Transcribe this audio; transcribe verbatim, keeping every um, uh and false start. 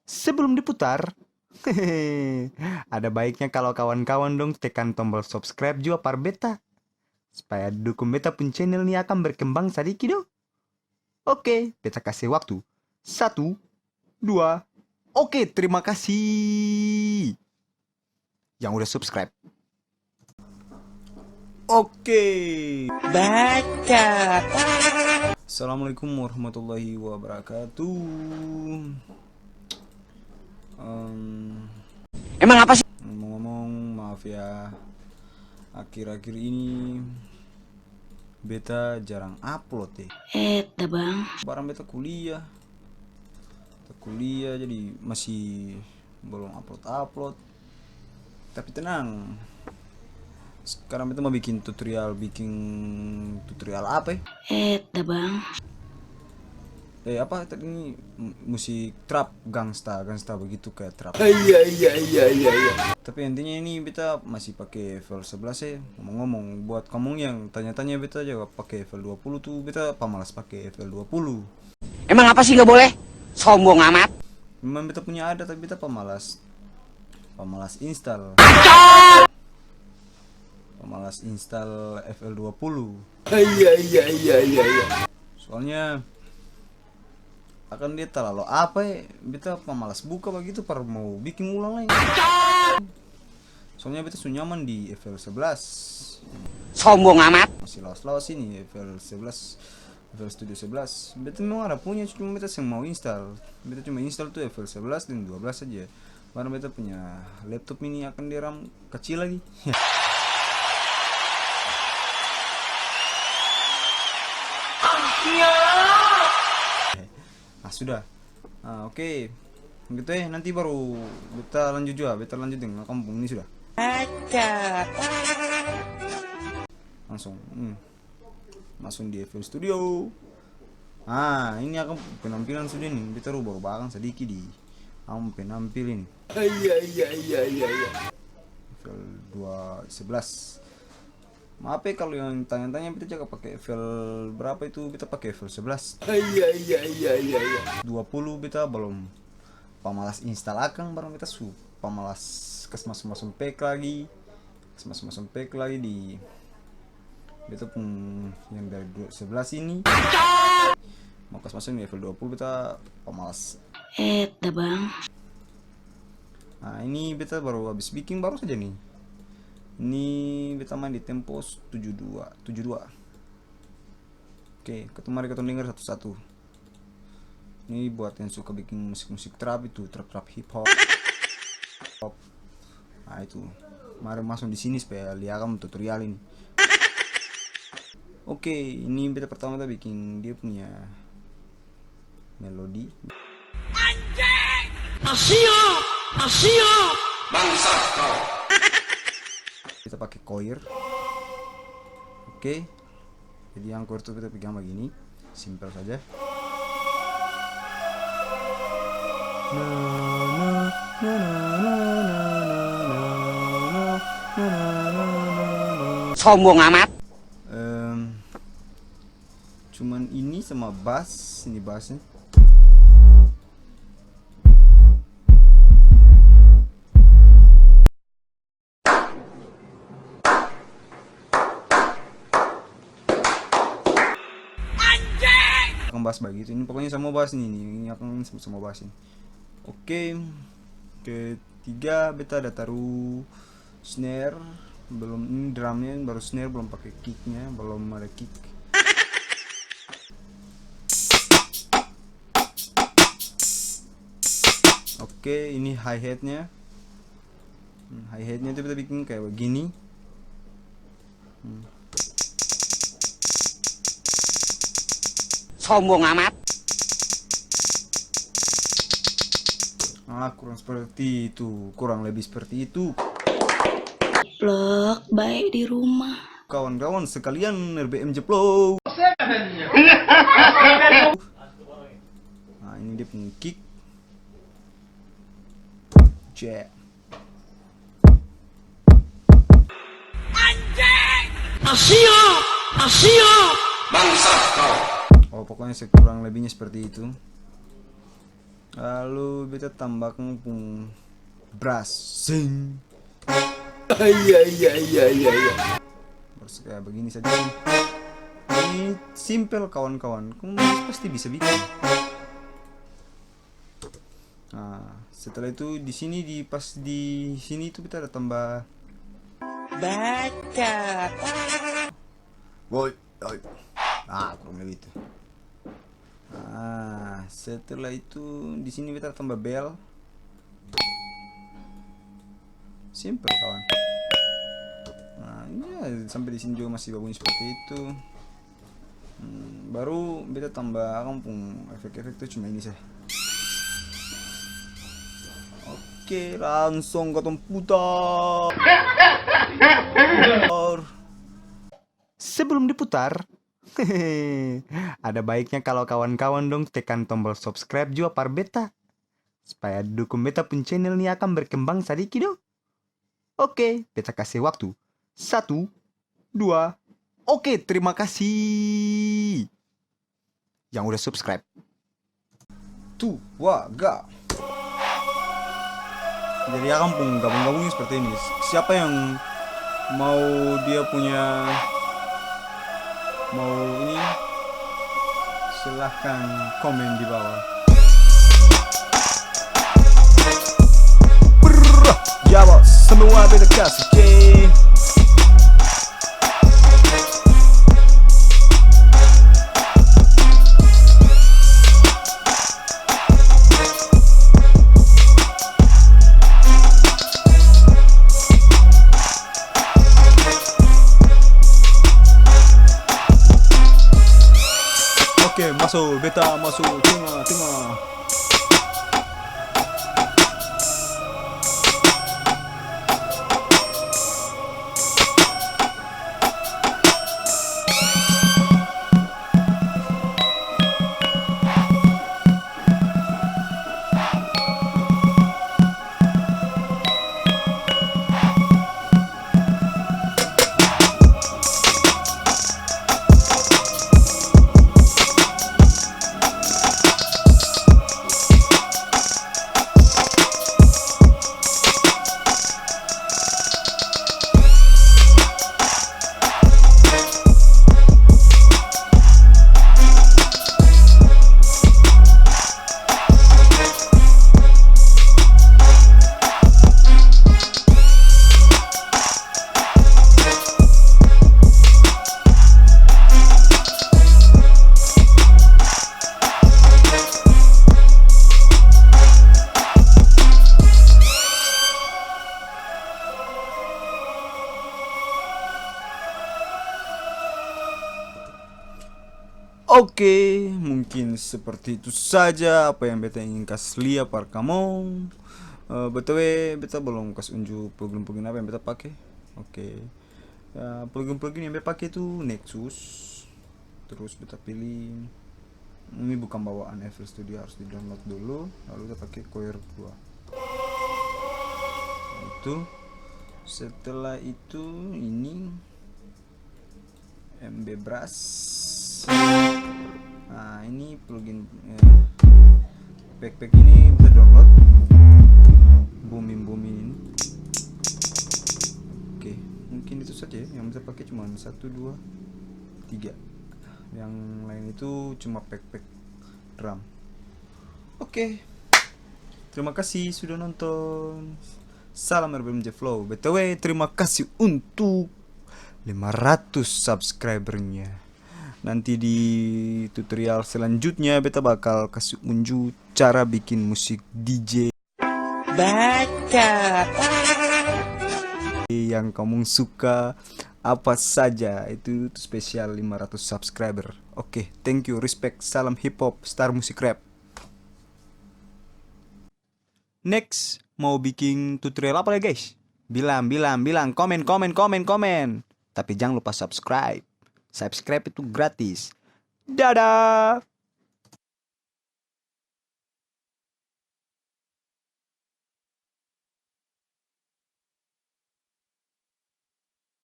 sebelum diputar, ada baiknya kalo kawan-kawan dong tekan tombol subscribe jua par beta, supaya dukung beta pung channel ni akang berkembang sadiki do. Oke, beta kase waktu. Satu, dua, oke, terima kasih yang udah subscribe. Oke. Baca. Assalamualaikum warahmatullahi wabarakatuh. Em, Emang apa sih? Ngomong-ngomong, maaf ya, akhir-akhir ini beta jarang upload, eh. Eh, dah, Bang. Barang beta kuliah. Beta kuliah, jadi masih belum upload-upload. Tapi tenang. Sekarang beta mau bikin tutorial, bikin tutorial apa, eh? Eh, dah, Bang. Eh, apa tadi ini? M-, musik trap, gangsta, gangsta begitu, kayak trap. Iya, iya, iya, iya, iya. Tapi intinya ini beta masih pake FL sebelas, eh. Ngomong-ngomong, buat kamong yang tanya-tanya beta jaga pake FL dua puluh tuh, beta pamalas pake FL dua puluh. Emang apa sih nggak boleh? Sombong amat. Memang beta punya ada, tapi beta pamalas, pamalas install. Pamalas install FL dua puluh. Iya, iya, iya, iya, iya. Soalnya akang dia talalu apa, eh, beta pamalas buka bagitu, par mau biking ulang lai. Soalnya beta su nyaman di FL sebelas. Sombong amat. Masih lawas-lawas ini FL sebelas, FL Studio sebelas. Beta memang ada punya, cuma beta seng mau install. Beta cuma install tuh FL sebelas deng dua belas saja. Barang beta punya laptop ini akang dia RAM kacil lagi. Ah, sudah. Ah, oke. Gitu, eh, nanti baru beta lanjut jua, beta lanjut deng akang pung ini sudah. Langsung, hmm. Langsung di FL Studio. Ah, ini akang penampilan sudah nih. Beta rubah-rubah akang sadiki di akang penampil ini. Iya, iya, iya, iya, iya. FL dua sebelas. Maaf e, kalo yang tanya-tanya, beta jaga pake FL berapa itu, beta pake FL sebelas. Iya, iya, iya, iya, iya. Dua puluh beta balom pamalas install akang, barang beta su pamalas kas maso-maso pack lagi, kas maso-maso pack lagi di beta pung yang dari dua sebelas ini. Mau kas maso di FL dua puluh, beta pamalas. Eh, dah, Bang. Nah, ini beta baru abis biking baru saja nih. Ini beta main di tempo tujuh dua, tujuh dua. Oke, katong mari katong dengar satu-satu. Ini buat yang suka biking musik-musik trap itu, trap-trap hip hop. Nah, itu. Mari masuk di sini supaya lia akang tutorial ini. Oke, ini beta pertama beta biking dia punya melodi. Anjing! Asia! Asia! Bangsat kau! Beta pake choir. Oke. Jadi yang chord tu beta pegang bagini, simpel saja. Sombong amat. Em, cuman ini sama bass, ini bassnya. Akang bass bagitu. Ini pokoknya samua bass nih, nih. Ini akang samua bass ini. Oke. Ketiga, beta ada taru snare. Belum, ini drumnya baru snare, belum pake kicknya, belum ada kick. Oke, ini hi-hatnya. Hmm, hi-hatnya itu beta biking kaya bagini. Hmm. Sombong amat. Ah, kurang seperti itu, kurang lebih seperti itu. Plek, bae di rumah. Kawan-kawan sekalian, R B M Jeplo. Nah, ini dia pung kick. Cek. Anjing! Asia! Asia! Bangsat kau! Oh, pokoknya sekurang lebihnya seperti itu. Lalu beta tambah akang pung brass. Sing. Iya, iya, iya, iya, iya. Baru kaya bagini saja. Ini simpel, kawan-kawan. Kong pasti bisa bikin. Nah, setelah itu di sini, di, pas di sini itu beta ada tambah. Baca. Woi, oi. Ah, kurang lebih itu. Ah, setelah itu di sini beta tambah bell. Simple, kawan. Nah, ya, sampai di sini juga masih babunyi seperti itu. Hmm, baru beta tambah akang pung efek-efek tu cuma ini saja. Oke, langsung katong putar. Sebelum diputar, ada baiknya kalau kawan-kawan dong tekan tombol subscribe jua par beta, supaya dukung beta pung channel ni akang berkembang sadiki dong. Oke, beta kase waktu. Satu, dua, oke, terima kasih yang udah subscribe. Tu, wa, ga. Jadi, akang pung gabung-gabung ini seperti ini. Siapa yang mau dia punya, mau ini, silahkan komen di bawah. Brrrr, jawab semua beta kasih, oke? Oke, maso, beta maso tenga, tenga. Oke, mungkin seperti itu saja apa yang beta ingin kas lia par kamong. Eh, B T W, beta balom kas unju plugin-plugin apa yang beta pake. Oke. Ya, plugin-plugin yang beta pake itu Nexus. Terus beta pilih, ini bukan bawaan F L Studio, harus di-download dulu, lalu beta pake Choir dua. Itu. Setelah itu, ini M B Brush. Nah, ini plugin, eh, pack-pack ini beta download. Booming-booming ini. Oke, mungkin itu saja ya yang beta pake, cuma satu, dua, tiga. Yang lain itu cuma pack-pack drum. Oke. Terima kasih sudah nonton. Salam R B M J Flow. B T W, terima kasih untuk lima ratus subscribernya. Nanti di tutorial selanjutnya beta bakal kasih unju cara bikin musik D J. Baca. Yang kamu suka apa saja, itu, itu spesial lima ratus subscriber. Oke, thank you, respect, salam hip hop, star musik rap. Next, mau biking tutorial apa lagi, guys? Bilang, bilang, bilang, komen, komen, komen, komen. Tapi jang lupa subscribe. Subscribe itu gratis. Dadah!